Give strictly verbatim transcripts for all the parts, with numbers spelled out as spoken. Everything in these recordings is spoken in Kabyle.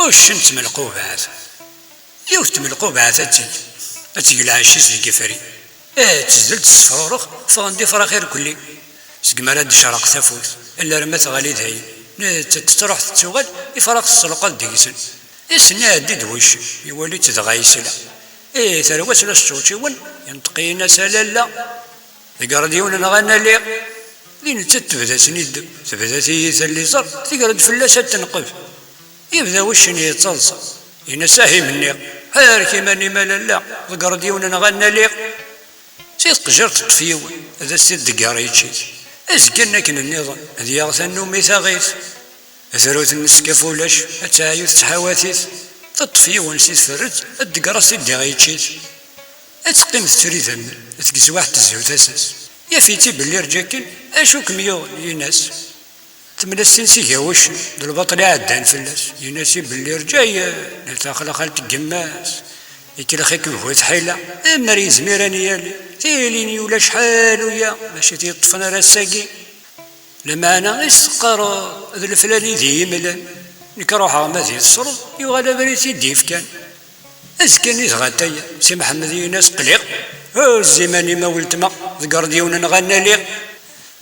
Uccen n tmelqubat. Yiwet n tmelqubat ad teg, ad teg lɛecc-is deg ifri. Eh, tezdel tessefrurex, ffɣen-d ifrax irkelli. Segmi ara d-tecreq tafukt, alarma teɣli dayen. Nettat tettruḥ tettuɣal, ifrax tesselqaḍ deg-sen. Ass-nni iɛeddi-d wuccen, iwali-tt dɣa yesla. Eh, tarwa-tt la teččewčiwen, yenṭeq-iyi-n-as a lalla. Tegreḍ yiwen neɣ ad nali? Di nettat tebda-sen-id, tebda tiyita n liẓer, teger-d fell-as ad tenqeb. Yebda wuccen yettaḍsa, yenna-s: "Ah, imenni, ḥerrek iman-im a lalla, ḍegger-d yiwen neɣ ad nali." Si tqejjirt teṭṭef yiwen, ad as-t-id-ḍegger yečč-it. Azekka-nni akken nniḍen, ad yaɣ tannumi taɣit. Atrut n neskaf ulac, ad teɛyu tettḥawat-it. Teṭṭef yiwen si tferret, ad d-tegger as-t-id-iɣ yečč-it. Ad teqqim tettru idammen, ad tekkes waḥed tezhu tasa-s. Yaf-itt i belli rǧa akken, acu kem-yuɣen, yenna-s. Temla-s tin s igawucen, d lbaṭel iɛeddan fell-as. Yenna-s i belli rǧa-yi, netta axlaq xalt n yemma-s. Ikellex-ikem bu tḥila, amer yezmir ad n-yali. Tili n yula acḥal uya, mačči t-yeṭṭfen ara ass-agi. Lameɛna i s-teqqareḍ d leflani d iyi-imlan, nekk ruḥeɣ ma d iyi-tesreḍ, yuɣal abrid i d-yefkan. Azekka-nni dɣa ataya, Si Mḥemmed yenna-s: "Qliq, huzz iman-im a weltma, ḍegger-d yiwen neɣ ad nali."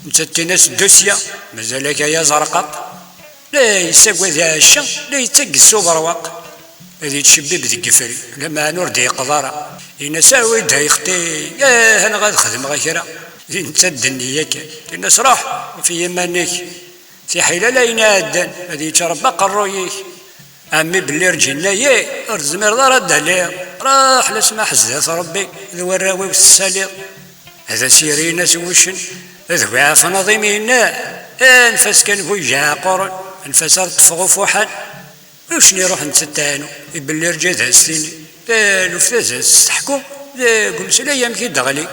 Nettat tenna-s: "Ddu sya, mazal-ak ay azerqaq." La yessagad iɛecca, la yettagg s uberwaq. Ad yettcebbib deg ifri, lameɛna ur d-yeqḍa ara. Yenna-s: "Awi-d ay xti, ah, neɣ ad xedmeɣ kra." Di netta d nniya kan. Yenna-s: "Ruḥ, ɣef yiman-ik. Tiḥila la yenɛeddan, ad yečč Rebbi aqerruy-ik." Ɛemmi belli rǧinna-yi, ur tezmireḍ ara ad d-taliḍ. Ruḥ, la smaḥ zdat Rebbi, d warraw-iw tessaliḍ. Ad as-yerr yenna-s wuccen, d bu iɛefnaḍ imi yenna, anef-as kan bu ijeɛquren, anef-as ad ṭṭfeɣ ufuḥan. Uccen iruḥ netta tɛanu, ibelli rǧa ad as-tini. Taluft ad as-teḥku, deg umeslay amek i d-teɣli.